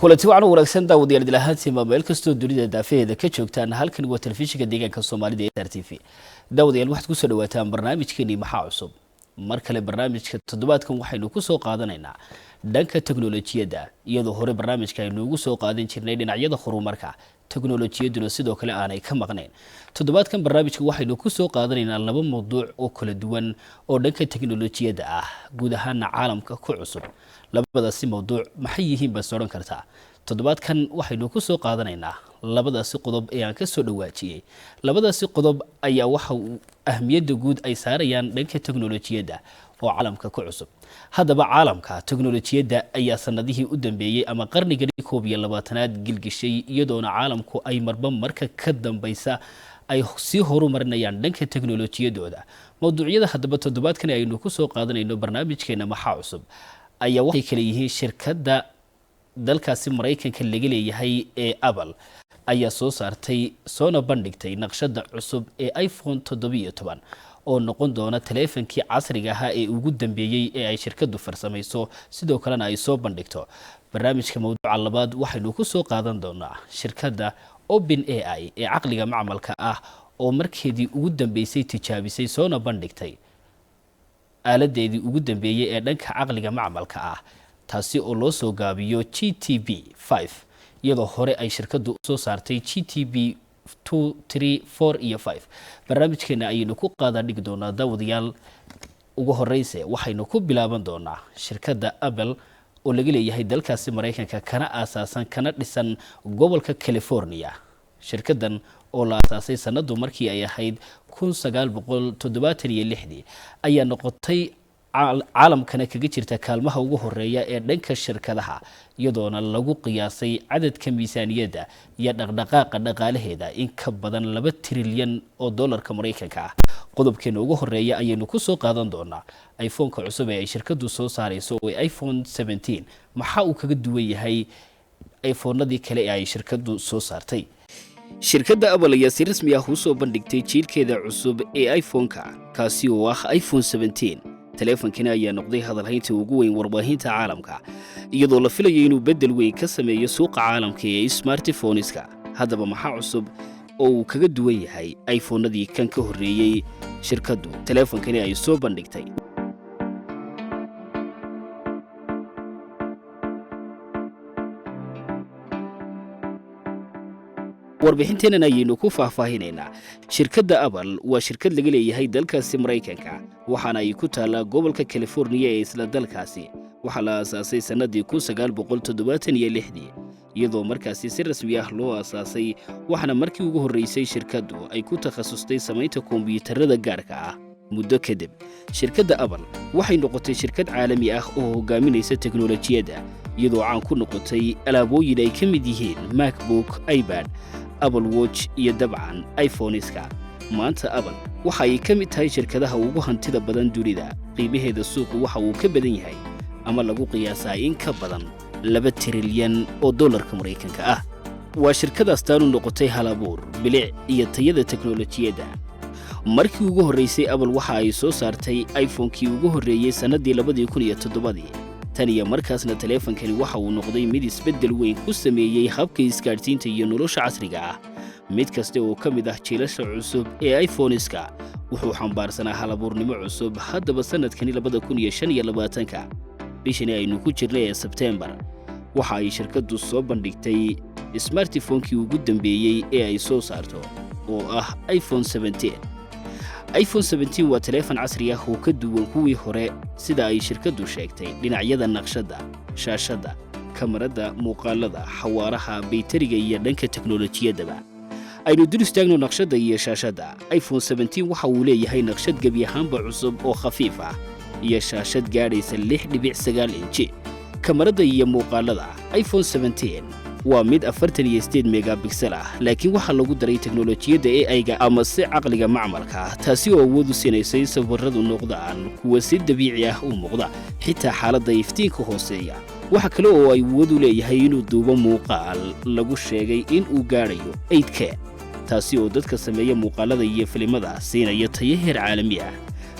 Kulanti wacan wanaagsan, daawadayaal dilahaantiima meel kastoo dunida daafaheeda ka joogtaan. Halkan waa telefishinka deegaanka Soomaalida ee SR TV. Daawadayaal, waxaad kusoo dhawaataan barnaamijkeenii Maxaa Cusub. Mar kale barnaamijka toddobaadkan waxaynu kusoo qaadanaynaa dhanka teknolojiyadda, iyadoo hore barnaamijka aynu ugu soo qaadan jirnay dhinacyada horumarka, teknolojiyadduna sidoo kale aanay ka maqnayn. Toddobaadkan barnaamijka waxaynu kusoo qaadanaynaa laba mawduuc oo kala duwan oo dhanka teknolojiyadda ah, guud ahaana caalamka ku cusub. Labadaasi mawduuc maxay yihiin baad odhan kartaa? Toddobaadkan waxaynu kusoo qaadanaynaa labadaasi qodob ee aan kasoo dhawaajiyey. Labadaasi qodob ayaa waxa uu ahmiyadda guud ay saarayaan dhanka teknolojiyadda oo caalamka ku cusub. Haddaba, caalamka teknolojiyadda ayaa sanadihii u dambeeyey ama qarnigani 21aad gilgishay, iyadoona caalamku ay marba marka ka dambaysa ay sii horumarinayaan dhanka teknolojiyadooda. Mawduucyada haddaba toddobaadkan aynu kusoo qaadanayno barnaamijkeena Maxaa Cusub ayaa waxay kale yihiin: shirkadda dalkaasi Maraykanka laga leeyahay ee Apple ayaa soo saartay soona bandhigtay naqshadda cusub ee iPhone 17, oo noqon doona taleefankii casriga ahaa ee ugu dambeeyey ee ay shirkaddu farsamayso, sidoo kalena ay soo bandhigto. Barnaamijka mawduuca labaad waxaynu ku soo qaadan doonaa shirkadda Open AI ee caqliga macmalka ah oo markeedii ugu dambeysay tijaabisay soona bandhigtay aaladeedii ugu dambeeyey ee dhanka caqliga macmalka ah, taasi oo loo soo gaabiyo GPT-5, iyadoo hore ay shirkaddu soo saartay GPT 2, 3, 4 iyo 5. Barnaamijkeena ayaynu ku qaadaa dhigi doonaa, daawadayaal. Ugu horeyse waxaynu ku bilaaban doonaa shirkadda Apple oo laga leeyahay dalkaasi Maraykanka, kana aasaasan kana dhisan gobolka California. Shirkaddan oo la aasaasay sanadu markii ay ahayd 1976dii ayaa noqotay caalamkana kaga jirta kaalmaha ugu horeeya ee dhanka shirkadaha, iyadoona lagu qiyaasay cadadka miisaaniyadda iyo dhaqdhaqaaqa dhaqaalaheeda in ka badan 2 trilyan oo dollarka Maraykanka ah. Qodobkeena ugu horeeya ayaynu kusoo qaadan doonaa iPhone-ka cusub ee ay shirkadu soo saareyso oo iPhone 17. Maxaa uu kaga duwan yahay iPhonadii kale ee ay shirkadu soo saartay? Shirkadda Apple ayaa si rasmi ah usoo bandhigtay jiilkeeda cusub ee iPhone-ka, kaasi oo ah iPhone 17. Taleefankani ayaa noqday hadalhaynta ugu weyn warbaahinta caalamka, iyadoo la filayo inuu beddel weyn ka sameeyo suuqa caalamka ee smartphoneska. Haddaba, maxaa cusub oo uu kaga duwan yahay iPhonadii kan ka horreeyey shirkaddu taleefankani ay soo bandhigtay? Warbixinteennan ayaynu ku faahfaahinaynaa. Shirkadda Apple waa shirkad laga leeyahay dalkaasi Maraykanka, waxaana ay ku taallaa gobolka Californiya ee isla dalkaasi. Waxaa la aasaasay sannadii 1976dii, iyadoo markaasi si rasmi ah loo aasaasay, waxaana markii ugu horraysay shirkaddu ay ku takhasustay samaynta kombiyuutarada gaarka ah. Muddo kadib, shirkadda Apple waxay noqotay shirkad caalami ah oo hogaaminaysa teknolojiyadda, iyadoo caan ku noqotay alaabooyin ay ka mid yihiin MacBook, iPad, Apple Watch iyo dabcan iPhoneska. Maanta Apple waxa ay ka mid tahay shirkadaha ugu hantida badan dunida. Qiimaheeda suuqu waxa uu ka badan yahay ama lagu qiyaasaa in ka badan 2 trilyan oo dollarka Maraykanka ah. Waa shirkadaas taanu noqotay halabuur, bilic iyo tayada teknolojiyadda. Markii ugu horraysay Apple waxa ay soo saartay iPhone-kii ugu horreeyey sannaddii 2007dii. Tan iyo markaasna taleefankani waxa uu noqday mid isbeddel weyn ku sameeyey habka isgaadhsiinta iyo nolosha casriga ah. Mid kasta oo ka mid ah jiilasha cusub ee iPhoneska wuxuu xambaarsanaa halabuurnimo cusub. Haddaba, sannadkani 2025-ka, bishani aynu ku jirnay ee Sebteembar, waxa ay shirkaddu soo bandhigtay smartphone-kii ugu dambeeyey ee ay soo saarto oo ah iPhone 17. iPhone 17 waa taleefan casri ah oo ka duwan kuwii hore, sida ay shirkaddu sheegtay, dhinacyada naqshadda, shaashadda, kamarada, muuqaalada, xawaaraha, bayteriga iyo dhanka teknolojiyaddaba. Aynu dul istaagno naqshadda iyo shaashadda. iPhone 17 waxa uu leeyahay naqshad gebi ahaanba cusub oo khafiif ah iyo shaashad gaadhaysa 6.9 inji. Kamarada iyo muuqaalada iPhone 17 waa mid 48 megapixel ah, laakiin waxaa lagu daray teknolojiyadda AI-ga ama si caqliga macmalka, taasi oo awood u siinaysa in sawiradu noqdaan kuwa si dabiici ah u muuqda xitaa xaaladda iftiinka hooseeya. Waxa kale oo ay awood u leeyahay inuu duubo muuqaal lagu sheegay in uu gaadhayo 8K, taasi oo dadka sameeya muuqaalada iyo filimada siinaya tayo heer caalami ah.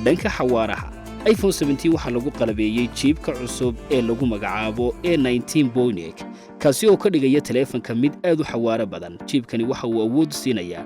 Dhanka xawaaraha, iPhone 17 waxaa lagu qalabeeyey chip-ka cusub ee lagu magacaabo A19 Bionic, kaasi oo ka dhigaya taleefanka mid aad u xawaaro badan. Chip-kani waxa uu awood siinayaa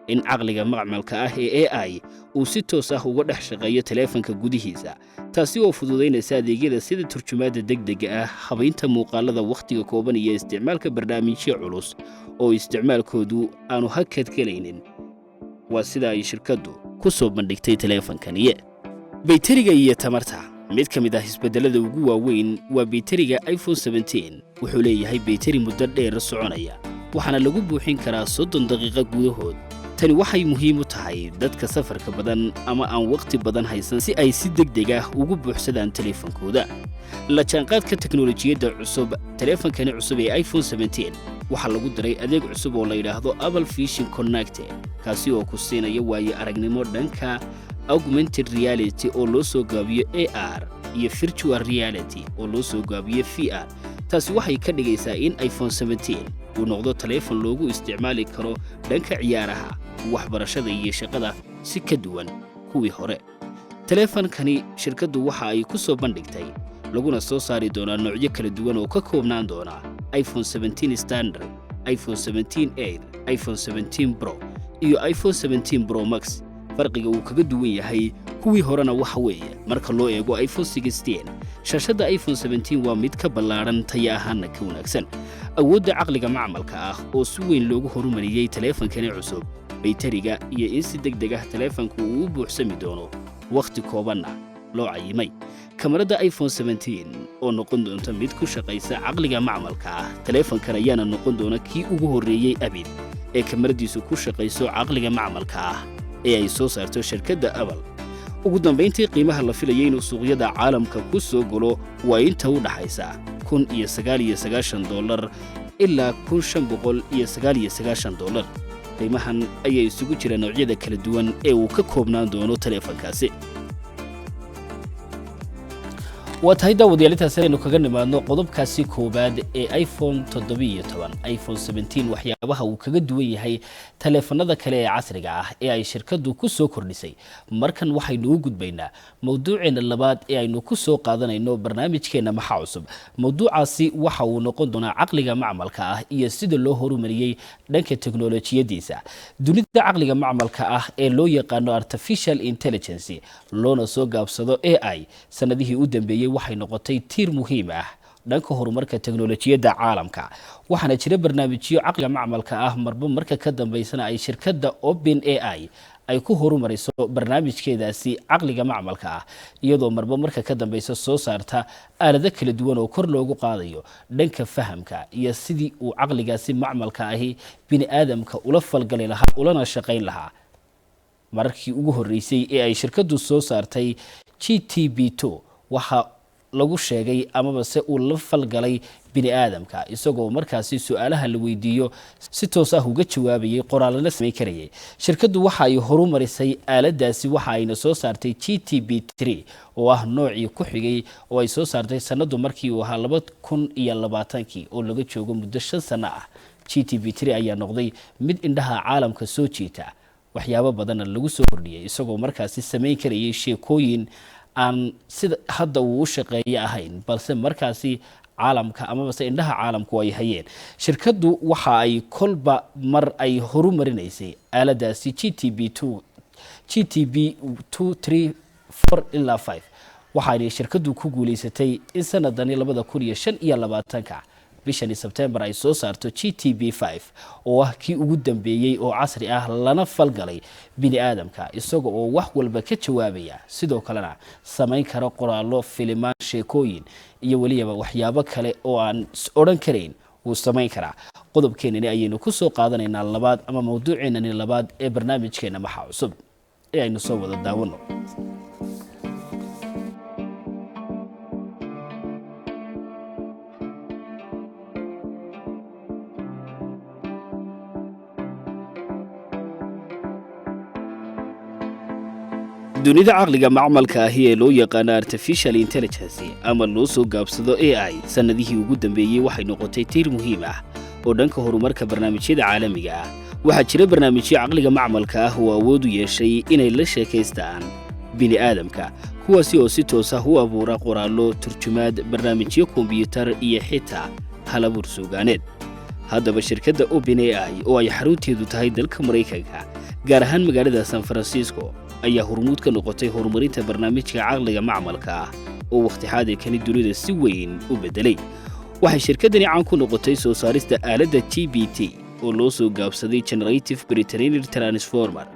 in caqliga macmalka ah ee AI uu si toos ah uga dhex shaqeeyo taleefanka gudihiisa, taasi oo fududaynaysa adeegyada sida turjumaadda degdega ah, habaynta muuqaalada wakhtiga kooban iyo isticmaalka barnaamijyo culus oo isticmaalkoodu aanu hakad gelaynin. Waa sida ay shirkaddu ku soo bandhigtay taleefankaniye. Bayteriga iyo tamarta. Mid ka mid ah isbeddellada ugu waaweyn waa bayteriga. iPhone 17 wuxuu leeyahay bayteri muddo dheer soconaya, waxaana lagu buuxin karaa 30 daqiiqo gudahood. Tani waxay muhiim u tahay dadka safarka badan ama aan wakhti badan haysan, si ay si deg deg ah ugu buuxsadaan taleefankooda. La jaanqaadka teknolojiyadda cusub. Taleefankani cusub ee iPhone 17 waxaa lagu daray adeeg cusub oo la yidhaahdo Apple Vision Connect, kaasi oo ku siinaya waayo aragnimo dhanka augmented reality oo loo soo gaabiyo AR iyo virtual reality oo loo soo gaabiyo VR. Taasi waxay ka dhigaysaa in iPhone 17 uu noqdo taleefon loogu isticmaali karo dhanka ciyaaraha, waxbarashada iyo shaqada si ka duwan kuwii hore. Taleefankani shirkaddu waxa ay ku soo bandhigtay laguna soo saari doonaa noocyo kala duwan oo ka koobnaan doona iPhone 17 Standard, iPhone 17 Air, iPhone 17 Pro iyo iPhone 17 Pro Max. Farqiga uu kaga duwan yahay kuwii horena waxa weeye, marka loo eego iPhone 16, shaashadda iPhone 17 waa mid ka ballaadhan, taya ahaanna ka wanaagsan. Awoodda caqliga macmalka ah oo si weyn loogu horumariyey taleefankani cusub, bayteriga iyo in si deg deg ah taleefanku uu u buuxsami doono wakhti koobanna loo cayimay. Kamarada iPhone 17 oo noqon doonta mid ku shaqaysa caqliga macmalka ah. Taleefankan ayaana noqon doona kii ugu horreeyey abid ee kamaradiisu ku shaqayso caqliga macmalka ah ee ay soo saarto shirkadda Apple. Ugu dambayntii, qiimaha la filayay inuu suuqyada caalamka ku soo galo waa inta u dhaxaysa $1,099 ilaa $1,599. Qiimahan ayaa isugu jira noocyada kala duwan ee uu ka koobnaan doono taleefankaasi. Waa tahay, daawadayaal, intaas aynu kaga nimaadno qodobkaasi koowaad ee iPhone 17, iPhone 17 waxyaabaha uu kaga duwan yahay taleefanada kale ee casriga ah ee ay shirkaddu ku soo kordhisay. Markan waxaynu u gudbaynaa mowduuceena labaad ee aynu ku soo qaadanayno barnaamijkeenna Maxaa Cusub. Mowduucaasi waxa uu noqon doonaa caqliga macmalka ah iyo sida loo horumariyey dhanka teknolojiyadiisa. Dunida caqliga macmalka ah ee loo yaqaano artificial intelligence, loona soo gaabsado AI, sanadihii u dambeeyey waxay noqotay tiir muhiim ah dhanka horumarka teknolojiyadda caalamka. Waxaana jira barnaamijyo caqliga macmalka ah marba marka ka dambeysana ay shirkadda Open AI ay ku horumarayso barnaamijkeedaasi caqliga macmalka ah, iyadoo marba marka ka dambeysa soo saarta aalado kala duwan oo kor loogu qaadayo dhanka fahamka iyo sidii uu caqligaasi macmalka ahi bini aadamka ula falgali lahaa ulana shaqayn lahaa. Mararkii ugu horreysay ee ay shirkaddu soo saartay GPT-2, waxaa lagu sheegay amaba se uu la falgalay bini aadamka, isagoo markaasi su-aalaha la weydiiyo si toos ah uga jawaabayay, qoraalana samayn karayay. Shirkaddu waxa ay horumarisay aaladaasi, waxa ayna soo saartay GPT-3 oo ah noocii ku xigay oo ay soo saartay sanadu markii uu ahaa 2020-kii, oo laga joogo muddo 5 sano ah. GPT-3 ayaa noqday mid indhaha caalamka soo jiita, waxyaabo badanna lagu soo kordhiyay, isagoo markaasi samayn karayay sheekooyin aan sida hadda uu u shaqeeyo ahayn, balse markaasi caalamka amabase indhaha caalamku ay hayeen. Shirkaddu waxa ay kolba mar ay horumarinaysay aaladaasi GPT-2, GPT 2, 3, 4 ilaa 5, waxaanay shirkaddu ku guuleysatay in sanadani 2025-ka bishani Sebtembar ay soo saarto GPT-5, oo ah kii ugu dambeeyey oo casri ah, lana falgalay bini aadamka, isaga oo wax walba ka jawaabaya, sidoo kalena samayn kara qoraallo, filimaan, sheekooyin iyo weliyaba waxyaabo kale oo aan odhan karayn wuu samayn karaa. Qodobkeenani ayaynu ku soo qaadanaynaa labaad ama mawduuceenani labaad ee barnaamijkeena Maxaa Cusub ee aynu soo wada daawano. Dunida caqliga macmalka ahi ee loo yaqaano artificial intelligence ama loo soo gaabsado AI, sannadihii ugu dambeeyey waxay noqotay tiir muhiim ah oo dhanka horumarka barnaamijyada caalamiga ah. Waxaa jira barnaamijyo caqliga macmalka ah oo awood u yeeshay inay la sheekaystaan bini aadamka. Kuwaasi oo si toos ah u abuura qoraallo, turjumaad, barnaamijyo kombiyuutar iyo xitaa halabuur suugaaneed. Haddaba shirkadda Open AI oo ay xarunteedu tahay dalka Maraykanka, gaar ahaan magaalada San Francisco, ayaa hormuud ka noqotay horumarinta barnaamijka caqliga macmalka ah oo wakhti xaadirkani dunida si weyn u beddelay. Waxay shirkaddani caan ku noqotay soo saarista aaladda GPT oo loo soo gaabsaday Generative Pre-trained Transformer.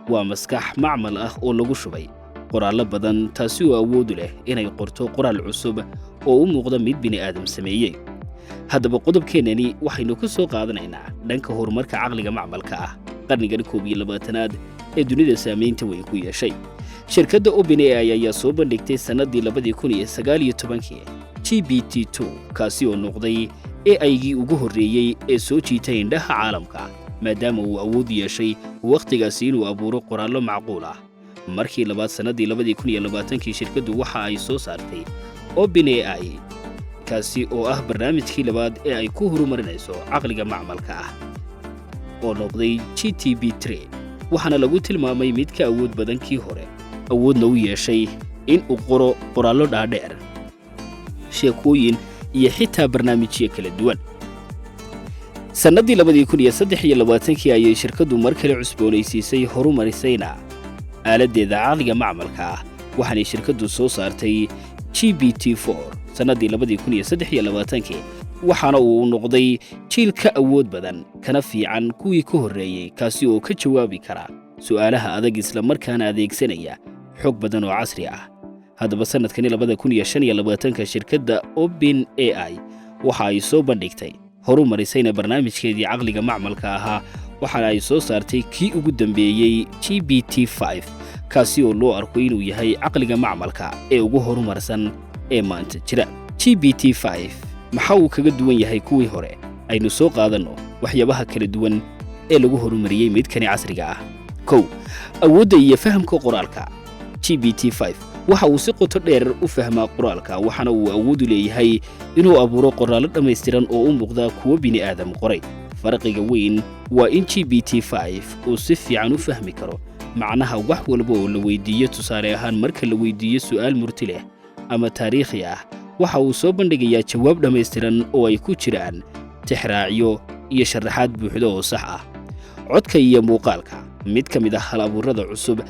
Waa maskax macmal ah oo lagu shubay qoraallo badan, taasi oo awood u leh inay qorto qoraal cusub oo u muuqda mid bini'aadam sameeyey. Haddaba qodobkeennani waxaynu ku soo qaadanaynaa dhanka horumarka caqliga macmalka ah qarnigan 21aad ee dunida saamaynta weyn ku yeeshay. Shirkadda Open AI ayaa soo bandhigtay sannaddii 2019kii GPT-2, kaasi oo noqday AI-gii ugu horreeyey ee soo jiitay indhaha caalamka, maadaama uu awood yeeshay wakhtigaasi inuu abuuro qoraallo macquul ah. Markii labaad, sannaddii 2020kii, shirkaddu waxa ay soo saartay Open AI, kaasi oo ah barnaamijkii labaad ee ay ku horumarinayso caqliga macmalka ah oo noqday GPT-3, waxaana lagu tilmaamay mid ka awood badan kii hore, awoodna u yeeshay in uu qoro qoraallo dhaadheer, sheekooyin iyo xitaa barnaamijyo kala duwan. Sannaddii 2023kii ayay shirkaddu mar kale cusboonaysiisay, horumarisayna aaladdeeda caqliga macmalka ah, waxaanay shirkaddu soo saartay GPT-4 sannaddii 2023kii, waxaana uu noqday jiil ka awood badan kana fiican kuwii ka horreeyey, kaasi oo ka jawaabi kara su'aalaha adag, islamarkaana adeegsanaya xog badan oo casri ah. Haddaba sannadkani 2025ka, shirkadda Open AI waxa ay soo bandhigtay, horumarisayna barnaamijkeedii caqliga macmalka ahaa, waxaana ay soo saartay kii ugu dambeeyey, GPT-5, kaasi oo loo arko inuu yahay caqliga macmalka ee ugu horumarsan ee maanta jira. GPT-5 maxaa uu kaga duwan yahay kuwii hore? Aynu soo qaadanno waxyaabaha kala duwan ee lagu horumariyey midkani casriga ah. 1, awoodda iyo fahamka qoraalka. GPT-5 waxa uu si qoto dheer u fahmaa qoraalka, waxaana uu awood u leeyahay inuu abuuro qoraallo dhammaystiran oo u muuqda kuwo bini'aadam qoray. Farqiga weyn waa in GPT-5 uu si fiican u fahmi karo macnaha wax walba oo la weydiiyo. Tusaale ahaan, marka la weydiiyo su'aal murti leh ama taariikhi ah, waxa uu soo bandhigayaa jawaab dhammaystiran oo ay ku jiraan tixraacyo iyo sharaxaad buuxda oo sax ah. Codka iyo muuqaalka. Mid ka mid ah hal abuurada cusub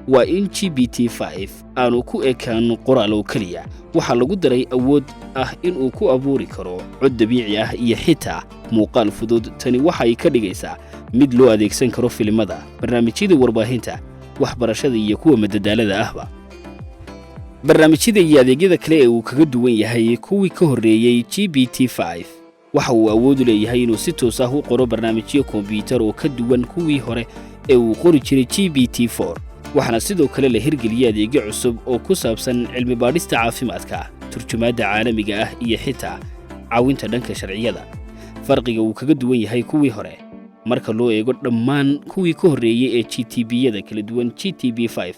waa in GPT-5 aanu ku ekaan qoraal oo keliya. Waxaa lagu daray awood ah inuu ku abuuri karo cod dabiici ah iyo xitaa muuqaal fudud. Tani waxay ka dhigaysaa mid loo adeegsan karo filimada, barnaamijyada warbaahinta, waxbarashada iyo kuwa madadaalada ahba. Barnaamijyada iyo adeegyada kale ee uu kaga duwan yahay kuwii ka horreeyey GPT-5: waxa uu awood u leeyahay inuu si toos ah u qoro barnaamijyo kombiyuutar oo ka duwan kuwii hore ee uu qori jiray GPT-4, waxaana sidoo kale la hirgeliyey adeegyo cusub oo ku saabsan cilmi baadhista caafimaadka, turjumaadda caalamiga ah iyo xitaa caawinta dhanka sharciyada. Farqiga uu kaga duwan yahay kuwii hore: marka loo eego dhammaan kuwii ka horreeyey ee GTB-yada kala duwan, GPT-5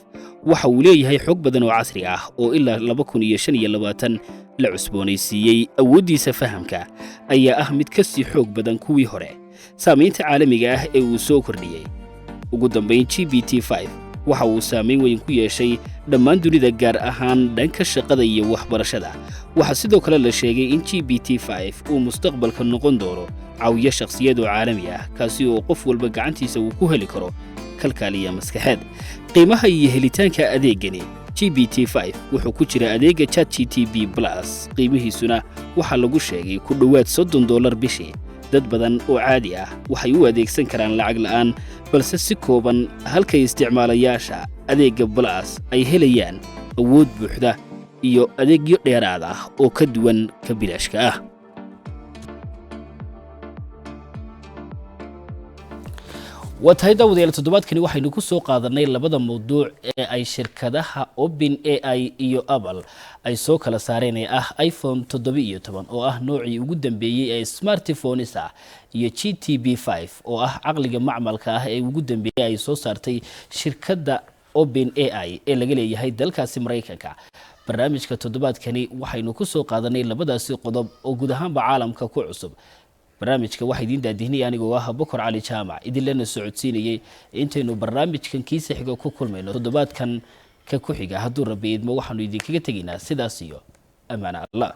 waxa uu leeyahay xog badan oo casri ah oo ilaa 2025 la cusboonaysiiyey. Awooddiisa fahamka ayaa ah mid ka sii xoog badan kuwii hore. Saamaynta caalamiga ah ee uu soo kordhiyey. Ugu dambayn, GPT-5 waxa uu saamayn weyn ku yeeshay dhammaan dunida, gaar ahaan dhanka shaqada iyo waxbarashada. Waxaa sidoo kale la sheegay in GPT-5 uu mustaqbalka noqon doono caawiyo shakhsiyad oo caalami ah, kaasi oo qof walba gacantiisa uu ku heli karo kalkaaliya maskaxeed. Qiimaha iyo helitaanka adeegani: GPT-5 wuxuu ku jira adeegga Chat GTP Plus, qiimihiisuna waxaa lagu sheegay ku dhowaad $30 bishii. Dad badan oo caadi ah waxay u adeegsan karaan lacag la'aan, balse si kooban, halkay isticmaalayaasha adeegga Plus ay helayaan awood buuxda iyo adeegyo dheeraad ah oo ka duwan ka bilaashka ah. Waa tahay daawadayaal, toddobaadkani waxaynu ku soo qaadanay labada mawduuc ee ay shirkadaha Open AI iyo Apple ay soo kala saareen, ee ah iPhone 17 oo ah noocii ugu dambeeyey ee smartphones ah iyo GPT-5 oo ah caqliga macmalka ah ee ugu dambeeyey ay soo saartay shirkadda Open AI ee laga leeyahay dalkaasi Maraykanka. Barnaamijka toddobaadkani waxaynu ku soo qaadanay labadaasi qodob oo guud ahaanba caalamka ku cusub. Barnaamijka waxaa idiin daadihinaya anigoo ah Bokor Cali Jaamac, idinlana socodsiinayay. Intaynu barnaamijkan kiisa xiga ku kulmayno toddobaadkan Ka ku xiga, hadduu Rabbi idmo, waxaanu idinkaga tegaynaa sidaas iyo ammaano Allah.